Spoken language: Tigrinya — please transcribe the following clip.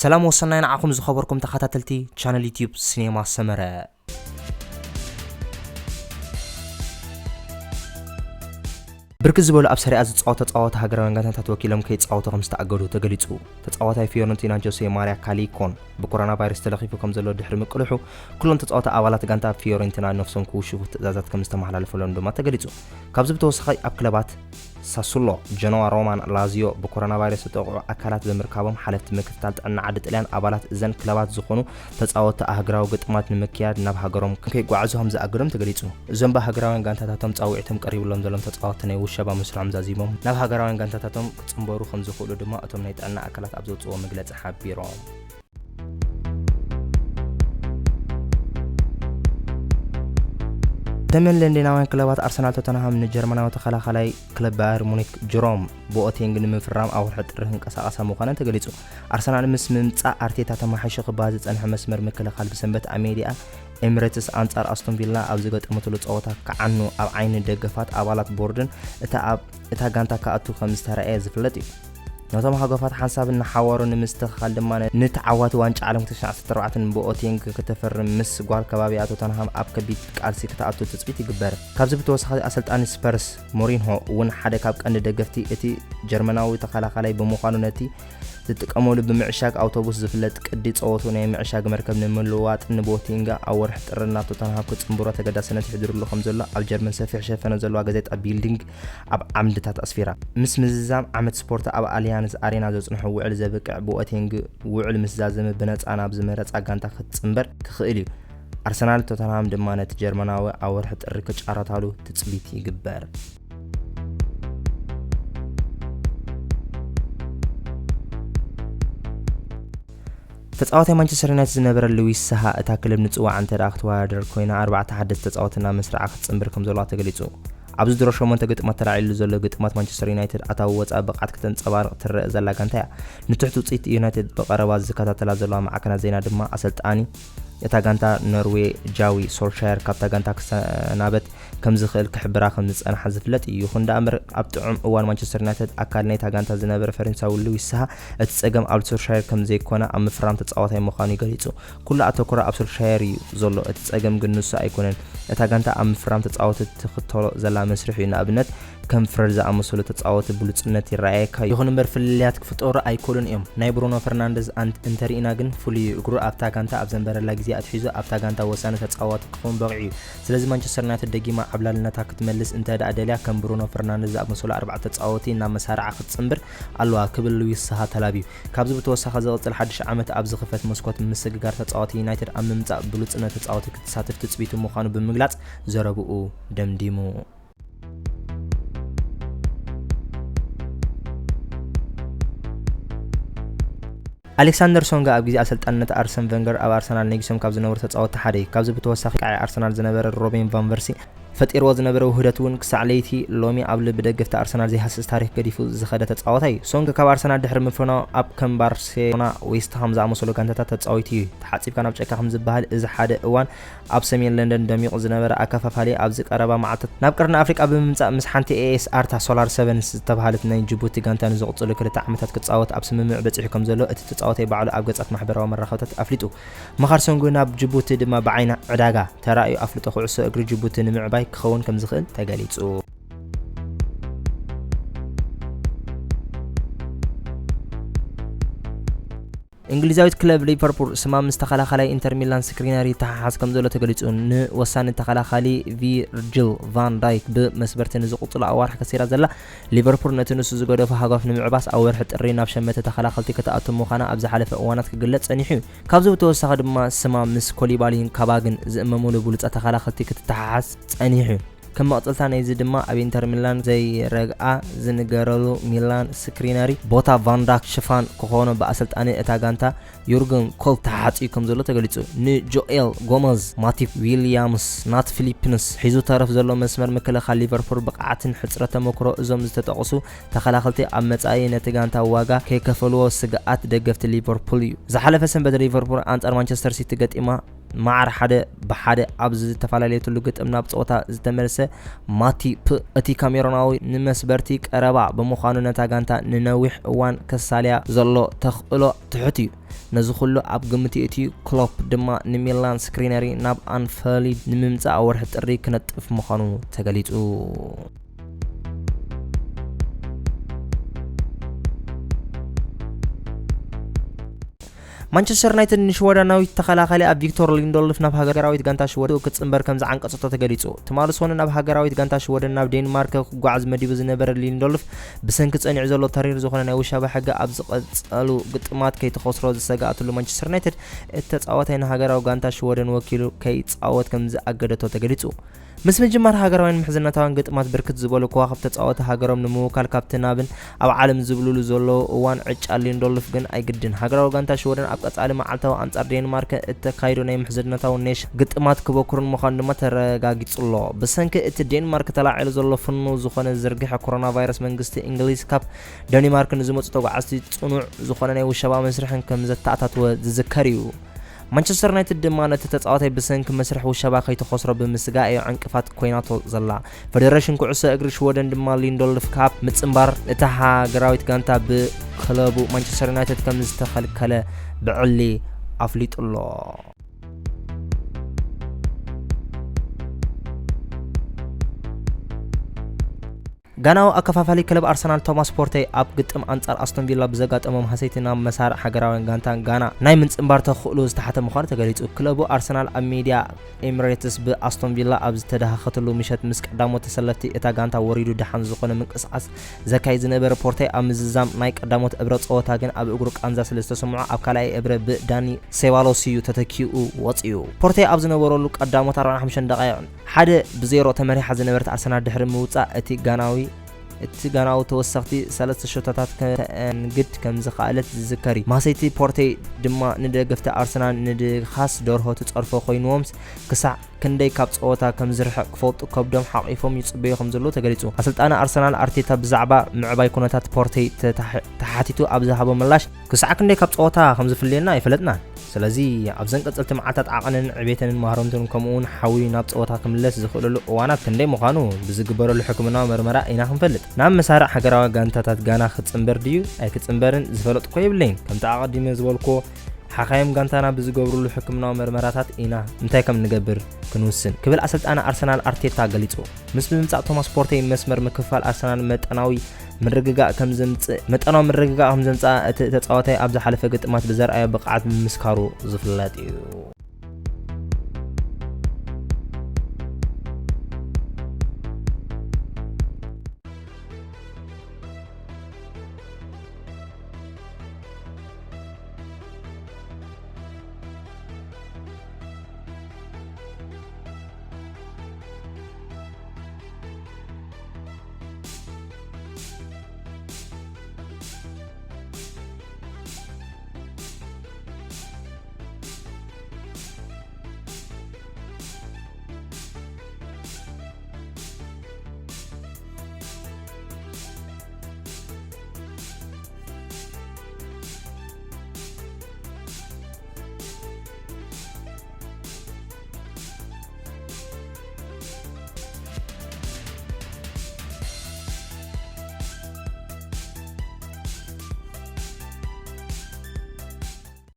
ሰላም ወሰናይ ንዓኹም ዝኸበርኩም ተኸታተልቲ ቻነል ዩቲዩብ ሲኔማ ሰመረ። ብርክት ዝበሉ ኣብ ሰሪኣ ዝፃወቱ ተፃወቲ ሃገራውያን ጋንታታት ወኪሎም ከይፃወቱ ከም ዝተኣገዱ ተገሊፁ። ተፃዋታይ ፊዮረንቲና ጆሴ ማሪያ ካሊኮን ብኮሮና ቫይረስ ተለኺፉ ከም ዘሎ ድሕሪ ምቅልሑ፣ ኩሎም ተፃወቲ ኣባላት ጋንታ ፊዮረንቲና ነፍሶም ክውሽፉ ትእዛዛት ከም ዝተመሓላለፈሎም ድማ ተገሊፁ። ካብዚ ብተወሳኺ ኣብ ክለባት ሳሱሎ፣ ጀኖዋ፣ ሮማን ላዚዮ ብኮሮና ቫይረስ ዝጠቕዑ ኣካላት ብምርካቦም ሓለፍቲ ምክትታል ጥዕና ዓዲ ጥልያን ኣባላት እዘን ክለባት ዝኾኑ ተፃወቲ ኣህግራዊ ግጥማት ንምክያድ ናብ ሃገሮም ከይጓዓዙ ከም ዝኣገዶም ተገሊፁ። እዞም ብሃገራውያን ጋንታታቶም ፃውዒቶም ቀሪብሎም ዘሎም ተፃወቲ ናይ ውሸባ ምስሎም ዛዚሞም ናብ ሃገራውያን ጋንታታቶም ክፅንበሩ ከም ዝኽእሉ ድማ እቶም ናይ ጥዕና ኣካላት ኣብ ዘውፅዎ መግለፂ ሓቢሮም። ሰሜን ለንደናውያን ክለባት ኣርሰናል ቶተንሃም ንጀርመናዊ ተኸላኻላይ ክለብ ባየር ሙኒክ ጅሮም ቦኦቴንግ ንምፍራም ኣብ ወርሒ ጥሪ ክንቀሳቐሳ ምዃነን ተገሊጹ። ኣርሰናል ምስ ምምጻእ ኣርቴታ ተማሓይሹ ክበሃል ዝጸንሐ መስመር ምክልኻል ብሰንበት ኣብ ሜዳ ኤምሬትስ ኣንጻር ኣስቶን ቪላ ኣብ ዝገጠመትሉ ጸወታ ክዓኑ ኣብ ዓይኒ ደገፋት ኣባላት ቦርድን እታ ኣብ እታ ጋንታ ክኣቱ ከም ዝተራእየ ዝፍለጥ እዩ። ነቶም ሃገፋት ሓንሳብ እናሓወሩ ንምስትኽኻል ድማ ነቲ ዓዋቲ ዋንጫ ዓለም ክልተ ሽሕን ዓሰርተ ኣርባዕተን ቦኦቴንግ ክተፈርም ምስ ጓል ከባቢኣ ቶተንሃም ኣብ ከቢድ ቃልሲ ክትኣቱ ትጽቢት ይግበር። ካብዚ ብተወሳኺ ኣሰልጣኒ ስፐርስ ሞሪንሆ እውን ሓደ ካብ ቀንዲ ደገፍቲ እቲ ጀርመናዊ ተኸላኻላይ ብምዃኑ ነቲ ዝጥቀመሉ ብምዕሻግ ኣውቶቡስ ዝፍለጥ ቅዲ ጸወትኡ ናይ ምዕሻግ መርከብ ንምልውዋጥን ንቦቲንጋ ኣብ ወርሒ ጥሪ ናብ ቶተንሃም ክጽንብሮ ተገዳስነት ይሕድርሉ ከም ዘሎ ኣብ ጀርመን ሰፊሕ ሸፈነ ዘለዋ ጋዜጣ ቢልዲንግ ኣብ ዓምድታት ኣስፊራ። ምስ ምዝዛም ዓመት ስፖርት ኣብ ኣሊያንዝ ኣሬና ዘጽንሑ ውዕል ዘብቅዕ ቦቲንግ ውዕል ምስ ዛዘመ ብነጻ ናብ ዝመረጻ ጋንታ ክትጽንበር ክኽእል እዩ። ኣርሰናል ቶተንሃም ድማ ነቲ ጀርመናዊ ኣብ ወርሒ ጥሪ ክጫረታሉ ትጽቢት ይግበር። ተጻዋታይ ማንቸስተር ዩናይትድ ዝነበረ ሉዊስ ሳሃ እታ ክለብ ንጽዋዕ እንተ ደኣ ክትወዳደር ኮይና፣ ኣርባዕተ ሓደስቲ ተጻወቲ ናብ መስርዓ ክትጽንብር ከም ዘለዋ ተገሊጹ። ኣብዚ ድሮ ሸሞንተ ግጥማት ተላዒሉ ዘሎ ግጥማት ማንቸስተር ዩናይትድ ኣታዊ ወጻኢ ብቕዓት ከተንጸባርቕ ትረአ ዘላ ጋንታ እያ። ንትሕቲ ውጽኢት ዩናይትድ ብቐረባ ዝከታተላ ዘለዋ ማዕከናት ዜና ድማ ኣሰልጣኒ እታ ጋንታ ኖርዌ ጃዊ ሶልሻየር ካብታ ጋንታ ክሰናበት ከም ዝኽእል ክሕብራ ከም ዝጸንሓ ዝፍለጥ እዩ። ይኹን ደኣ እምበር፣ ኣብ ጥዑም እዋን ማንቸስተር ዩናይትድ ኣካል ናይታ ጋንታ ዝነበረ ፈረንሳዊ ሉዊስ ሳሃ፣ እቲ ጸገም ኣብ ሶልሻየር ከም ዘይኮነ ኣብ ምፍራም ተጻዋታይ ምዃኑ ገሊጹ። ኩሉ ኣተኮሮ ኣብ ሶልሻየር እዩ ዘሎ፣ እቲ ጸገም ግን ንሱ ኣይኮነን። እታ ጋንታ ኣብ ምፍራም ተጻወቲ ትኽተሎ ዘላ መስርሕ እዩ። ንኣብነት፣ ከም ፍረድ ዝኣመሰሉ ተጻወቲ ብሉጽነት ይረኣየካ እዩ። ይኹን እምበር፣ ፍልልያት ክፍጠሩ ኣይክእሉን እዮም። ናይ ብሩኖ ፈርናንደዝ ኣን-፣ እንተርኢና ግን ፍሉይ እዩ። እግሩ ኣብታ ጋንታ ኣብ ዘንበረላ ግዜ ኣትሒዙ ኣብታ ጋንታ ወሳኒ ተጻዋቲ ክኸውን በቒዑ እዩ። ስለዚ ማንቸስተር ዩናይትድ ደጊማ ዓብላልነታ ክትመልስ እንተ ደኣ ደልያ፣ ከም ብሩኖ ፈርናንደዝ ዝኣመሰሉ ኣርባዕተ ተጻወቲ ናብ መሳርዓ ክትጽንብር ኣለዋ ክብል ሉዊስ ሳሃ ተላብዩ። ካብዚ ብተወሳኺ ዝቕጽል ሓድሽ ዓመት ኣብ ዝኽፈት መስኮት ምስግጋር ተጻወቲ ዩናይትድ ኣብ ምምጻእ ብሉጽነት ተጻወቲ ክትሳተፍ ትጽቢቱ ምዃኑ ብምግላጽ ዘረብኡ ደምዲሙ። ኣሌክሳንደር ሶንጋ ኣብ ግዜ ኣሰልጣንነት ኣርሰን ቨንገር ኣብ ኣርሰናል ነጊሶም ካብ ዝነበሩ ተጻወትቲ ሓደ እዩ። ካብዚ ብተወሳኺ፣ ቃዒ ኣርሰናል ዝነበረ ሮቤን ቫን ቨርሲ ፈጢርዎ ዝነበረ ውህደት እውን ክሳዕ ለይቲ ሎሚ ኣብ ልቢ ደገፍቲ ኣርሰናል ዘይሃስስ ታሪኽ ገዲፉ ዝኸደ ተጻዋታይ እዩ። ሶንግ ካብ ኣርሰናል ድሕሪ ምፍናው ኣብ ከም ባርሴሎና፣ ዌስትሃም ዝኣመሰሉ ጋንታታት ተጻዊቱ እዩ። ተሓጺብካ ናብ ጨካ ከም ዝበሃል፣ እዚ ሓደ እዋን ኣብ ሰሜን ለንደን ደሚቑ ዝነበረ ኣከፋፋሊ ኣብዚ ቀረባ መዓልታት ናብ ቀርኒ ኣፍሪቃ ብምምጻእ ምስ ሓንቲ ኤ ኤስ ኣርታ ሶላር ሰቨንስ ዝተባህለት ናይ ጅቡቲ ጋንታ ንዝቕጽሉ ክልተ ዓመታት ክጻወት ኣብ ስምምዕ በጺሑ ከም ዘሎ እቲ ተጻዋታይ ባዕሉ ኣብ ገጻት ማሕበራዊ መራኸብታት ኣፍሊጡ። መኻር ሶንግ ናብ ጅቡቲ ድማ ብዓይኒ ዕዳጋ ተራእዩ ኣፍልጦ ኩዕሶ እግሪ ጅቡቲ ንምዕባይ ክኸውን ከም ዝኽእል ተገሊጹ። እንግሊዛዊት ክለብ ሊቨርፑል ስማ ምስ ተኸላኻላይ ኢንተር ሚላን ስክሪነር ይተሓሓዝ ከም ዘሎ ተገሊጹ። ንወሳኒ ተኸላኻሊ ቪርጅል ቫን ዳይክ ብመስበርቲ ንዝቕጽሉ ኣዋርሕ ከሲራ ዘላ ሊቨርፑል ነቲ ንሱ ዝገደፎ ሃጓፍ ንምዕባስ ኣብ ወርሒ ጥሪ ናብ ሸመተ ተኸላኸልቲ ክትኣቱ ምዃና ኣብ ዝሓለፈ እዋናት ክግለጽ ጸኒሑ እዩ። ካብዚ ብተወሳኺ ድማ ስማ ምስ ኮሊባሊን ካባግን ዝእመሙሉ ብሉጻት ተኸላኸልቲ ክትተሓሓዝ ጸኒሑ እዩ። ከም መቕጸልታ ናይዚ ድማ ኣብ ኢንተር ሚላን ዘይረግኣ ዝንገረሉ ሚላን ስክሪነሪ ቦታ ቫንዳክ ሽፋን ክኾኖ ብኣሰልጣኒ እታ ጋንታ ዩርገን ኮል ተሓጽዩ ከም ዘሎ ተገሊጹ። ንጆኤል ጎመዝ፣ ማቲፕ ዊልያምስ፣ ናት ፊሊፕንስ ሒዙ ተረፍ ዘሎ መስመር ምክልኻል ሊቨርፑል ብቕዓትን ሕጽረት ተመክሮ እዞም ዝተጠቕሱ ተኸላኸልቲ ኣብ መጻኢ ነቲ ጋንታ ዋጋ ከይከፈልዎ ስግኣት ደገፍቲ ሊቨርፑል እዩ። ዝሓለፈ ሰንበት ሊቨርፑል ኣንጻር ማንቸስተር ሲቲ ገጢማ መዓር ሓደ ብሓደ ኣብ ዝተፈላለየትሉ ግጥም ናብ ጸወታ ዝተመልሰ ማቲፕ፣ እቲ ካሜሮናዊ ንመስበርቲ ቀረባ ብምዃኑ ነታ ጋንታ ንነዊሕ እዋን ከሳልያ ዘሎ ተኽእሎ ትሑት እዩ። ነዚ ኩሉ ኣብ ግምት የእትዩ፣ ክሎፕ ድማ ንሚላን ስክሪነሪ ናብ ኣንፈሊድ ንምምጻእ ወርሒ ጥሪ ክነጥፍ ምዃኑ ተገሊጹ። ማንቸስተር ዩናይትድ ንሽወደናዊት ተኸላኻሊ ኣብ ቪክቶር ሊንዶልፍ ናብ ሃገራዊት ጋንታ ሽወደን ክትጽንበር ከም ዝዓንቀጸቶ ተገሊጹ። ትማሊ ሰኑን ናብ ሃገራዊት ጋንታ ሽወደን ናብ ዴንማርክ ክጓዓዝ መዲቡ ዝነበረ ሊንዶልፍ፣ ብሰንኪ ጸኒዑ ዘሎ ተሪር ዝኾነ ናይ ውሻባ ሕጊ ኣብ ዝቐጸሉ ግጥማት ከይተኸስሮ ዝሰግኣትሉ ማንቸስተር ዩናይትድ፣ እቲ ተጻዋታይ ንሃገራዊ ጋንታ ሽወደን ወኪሉ ከይጻወት ከም ዝኣገደቶ ተገሊጹ። ምስ ምጅማር ሃገራውያን ምሕዝነታውያን ግጥማት፣ ብርክት ዝበሉ ከዋኽብቲ ተጻወቲ ሃገሮም ንምውካል ካብቲ ናብን ኣብ ዓለም ዝብልሉ ዘለዉ እዋን ዕጫ ሊንዶልፍ ግን ኣይግድን። ሃገራዊ ጋንታ ሽወደን ኣብ ቀጻሊ መዓልታዊ ኣንጻር ዴንማርክ እተካይዶ ናይ ምሕዝነታዊ ኔሽን ግጥማት ክበኩርን ምዃኑ ድማ ተረጋጊጹ ኣሎ። ብሰንኪ እቲ ዴንማርክ ተላዒሉ ዘሎ ፍኑው ዝኾነ ዝርግሐ ኮሮና ቫይረስ፣ መንግስቲ እንግሊዝ ካብ ዴንማርክ ንዝመጹ ተጓዓዝቲ ጽኑዕ ዝኾነ ናይ ውሸባ መስርሕን ከም ዘተኣታተወ ዝዝከር እዩ። ማንቸስተር ዩናይትድ ድማ ነቲ ተጻዋታይ ብሰንኪ መስርሕ ውሸባ ከይተኸስሮ ብምስጋእ እዩ ዕንቅፋት ኮይናቶ ዘላ። ፌደሬሽን ኩዕሶ እግሪ ሽወደን ድማ ሊንዶልፍ ካብ ምጽንባር እታ ሃገራዊት ጋንታ ብክለቡ ማንቸስተር ዩናይትድ ከም ዝተኸልከለ ብዕሊ ኣፍሊጡ ኣሎ። ጋናዊ ኣከፋፋሊ ክለብ ኣርሰናል ቶማስ ፖርቴ ኣብ ግጥም ኣንጻር ኣስቶን ቪላ ብዘጋጠሞ ማህሰይቲ ናብ መሳርዕ ሃገራውያን ጋንታ ጋና ናይ ምንጽንባር ተኽእሎ ዝተሓተ ምዃኑ ተገሊጹ። ክለቡ ኣርሰናል ኣብ ሜድያ ኤሚሬትስ ብኣስቶን ቪላ ኣብ ዝተደሃኸትሉ ምሸት ምስ ቀዳሞት ተሰለፍቲ እታ ጋንታ ወሪዱ ደሓን ዝኾነ ምንቅስቓስ ዘካይድ ዝነበረ ፖርቴ ኣብ ምዝዛም ናይ ቀዳሞት እብረ ጸወታ ግን ኣብ እግሩ ቃንዛ ስለ ዝተሰምዖ ኣብ ካልኣይ እብረ ብዳኒ ሴባሎስ እዩ ተተኪኡ ወጺኡ። ፖርቴ ኣብ ዝነበረሉ ቀዳሞት ኣርባዓን ሓሙሽተን ደቓይቕ ሓደ ብዜሮ ተመሪሓ ዝነበረት ኣርሰናል ድሕሪ ምውጻእ እቲ ጋናዊ እቲ ጋናዊ ተወሰኽቲ ሰለስተ ሸቶታት ከተእንግድ ከም ዝኸኣለት ዝዝከር እዩ። ማሰይቲ ፖርቴ ድማ ንደገፍቲ ኣርሰናል ንድኻስ ደርሆ ትጸርፎ ኮይንዎምስ ክሳዕ ክንደይ ካብ ጸወታ ከም ዝርሕቕ ክፈልጡ ከብዶም ሓቒፎም ይጽበዩ ከም ዘለዉ ተገሊጹ። ኣሰልጣኒ ኣርሰናል ኣርቴታ ብዛዕባ ምዕባይ ኩነታት ፖርቴ ተታሒ-፣ ተሓቲቱ ኣብ ዝሃቦ ምላሽ፣ ክሳዕ ክንደይ ካብ ጸወታ ከም ዝፍለየና ኣይፈለጥናን። ስለዚ ኣብዘን ቀጸልቲ መዓልታት ዓቐንን ዕቤተንን ማህረምትን ከምኡውን ሓዊ ናብ ጸወታ ክምለስ ዝኽእለሉ እዋናት ክንደይ ምዃኑ ብዝግበረሉ ሕክምናዊ መርመራ ኢና ክንፈልጥ። ናብ መሳርዕ ሃገራዊ ጋንታታት ጋና ክጽንበር ድዩ ኣይክጽንበርን ዝፈለጥኮ የብለይን። ከምቲ ኣቐዲመ ዝበልኩዎ፣ ሓኻይም ጋንታና ብዝገብርሉ ሕክምናዊ መርመራታት ኢና እንታይ ከም ንገብር ክንውስን፣ ክብል ኣሰልጣኒ ኣርሰናል ኣርቴታ ገሊጹ። ምስ ምምጻእ ቶማስ ፖርቴ መስመር ምክፍፋል ኣርሰናል መጠናዊ ምርግጋእ ከም ዘምጽእ፣ መጠናዊ ምርግጋእ ከም ዘምጽኣ እቲ ተጻዋታይ ኣብ ዝሓለፈ ግጥማት ብዘርኣዮ ብቕዓት ምምስካሩ ዝፍለጥ እዩ።